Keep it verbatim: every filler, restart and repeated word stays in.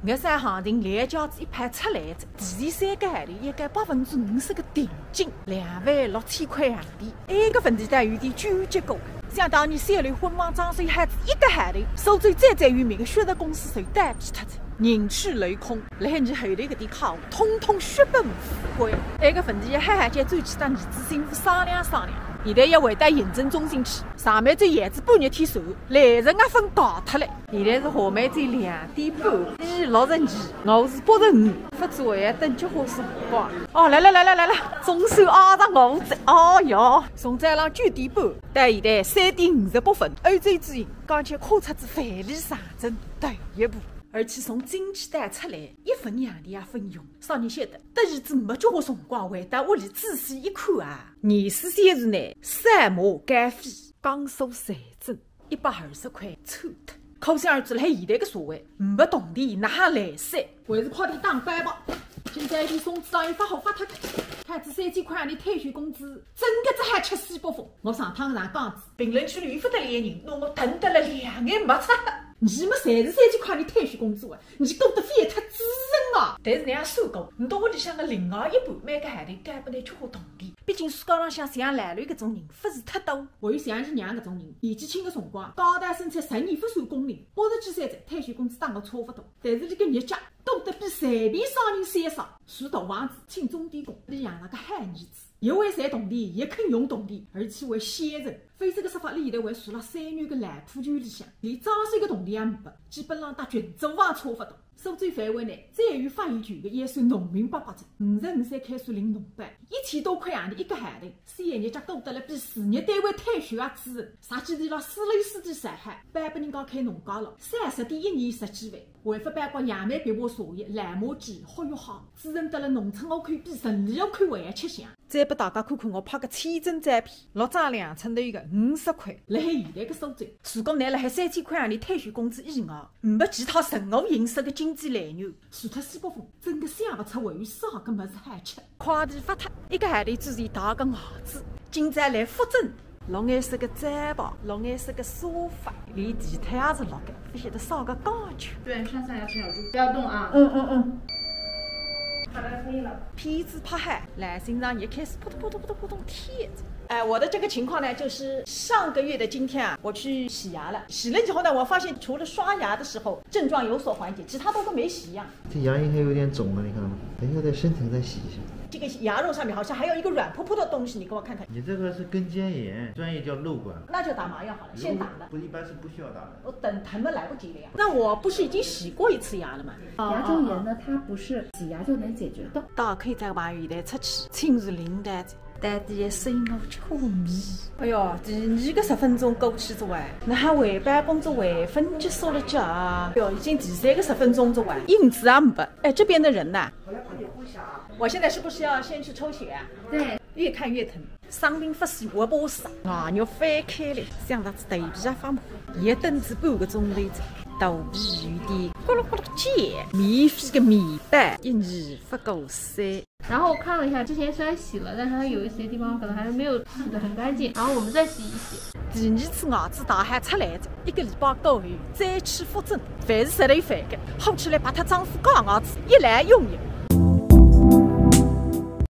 搿只行情两家子一拍出来，提前三个号头，一个百分之五十个定金，两万六千块洋钿。埃个问题倒有点纠结过。想当年三楼婚房装修好仔一个号头，苏州最最有名个雪石公司就倒闭脱仔，人去楼空，辣海伲后头搿点客户，统统血本无归。埃个问题要好好叫转去搭儿子新妇商量商量。现在要回到行政中心去，上面只要仔半日天数，来人也分搞脱了。 现在是下班只两点半，伊六十二，我是八十五，勿知还要等几化辰光。哦，来了来了来了，总算挨着我了。哦哟，从早浪九点半到现在三点五十八分，欧洲之行刚刚跨出仔万里长征第一步，而且从进去到出来，一分洋钿也勿用。啥人晓得，搭儿子没几化辰光，回到屋里仔细一看啊，廿四小时内三毛咖啡，江苏财政。 一百二十块抽脱。可想而知，辣海现在个社会，没铜钿哪哈来三？还是快点打包吧。今朝一天送仔也发好发脱个，看仔三千块洋钿退休工资，真个只好吃西北风。我上趟上讲仔，评论区里有勿得了个人，拿我瞪得了两眼墨赤。伲么侪是三千块洋钿退休工资啊，伲过得非常滋润啊。但是人家算过，侬屋里向个另外一半，每个号头该拨侬交关铜钿。毕竟世界浪向像兰兰搿种人，勿是忒多。 还有像伲娘搿种人，年纪轻个辰光，高大生才十年勿算工龄，八十几岁了，退休工资搭我差勿多。但是伊个日脚过得比随便啥人潇洒，住大房子，请钟点工，伊养了个好儿子，也会赚铜钿，也肯用铜钿，而且会孝顺。否则个说法，伊现在会住辣三元个烂破旧里向，连装修个铜钿也没，基本浪搭群租房差勿多。 苏州范围内最有发言权个也算农民伯伯哉，五十五岁开始领农保，一千多块洋钿一个号头，三个月脚过得了比事业单位退休还滋润，啥体地方四楼四地上海，包拨人家开农家乐，三十点一年十几万，还勿包括杨梅别墅茶叶、烂麻鸡、好药行，滋润得了农村户口比城里户口还要吃香。 再拨大家看看我拍个签证照片，六张两寸头一个，五十块。辣海现在个苏州，如果侬辣海三千块洋钿退休工资以外，没其他任何形式个经济来源，除脱西北风，真个想勿出还有啥个物事好吃。快递发脱，一个号头之前汏个牙齿，今朝来复诊，绿颜色个毡被，绿颜色个沙发，连地毯也是绿个，勿晓得啥个讲究。对，上下牙齿咬住，不要动啊。嗯嗯嗯。好了，可以了。 片子拍好，来，心脏也开始扑通扑通扑通扑通跳。哎，我的这个情况呢，就是上个月的今天啊，我去洗牙了。洗了以后呢，我发现除了刷牙的时候症状有所缓解，其他都跟没洗一样。这牙龈还有点肿啊，你看吗？等一下再深层再洗一下。这个牙肉上面好像还有一个软扑扑的东西，你给我看看。你这个是根尖炎，专业叫瘘管。那就打麻药好了，先打了。不，一般是不需要打的。我等疼的来不及了呀。那我不是已经洗过一次牙了吗？ 牙周炎呢，它不是洗牙就能解决的。大概再往后头出去，请示领导，到底要生活吃苦米。哎哟，第二个十分钟过去了哇，那还回办公室还分结束了家。哎哟，已经第三个十分钟了哇，影子也没。哎，这边的人呐，我现在是不是要先去抽血啊？对。越看越疼。 生病勿死活勿死，牙肉翻开来，像只头皮也发麻。一等仔半个钟头哉，肚皮有点咕噜咕噜叫，免费个面包，一年勿够三。然后我看了一下，之前虽然洗了，但是它有一些地方可能还是没有洗得很干净，然后我们再洗一洗。第二次牙齿汏好出来哉，一个礼拜过后再去复诊，还是实头犯个，好起来拔脱张副假牙齿，一劳永逸。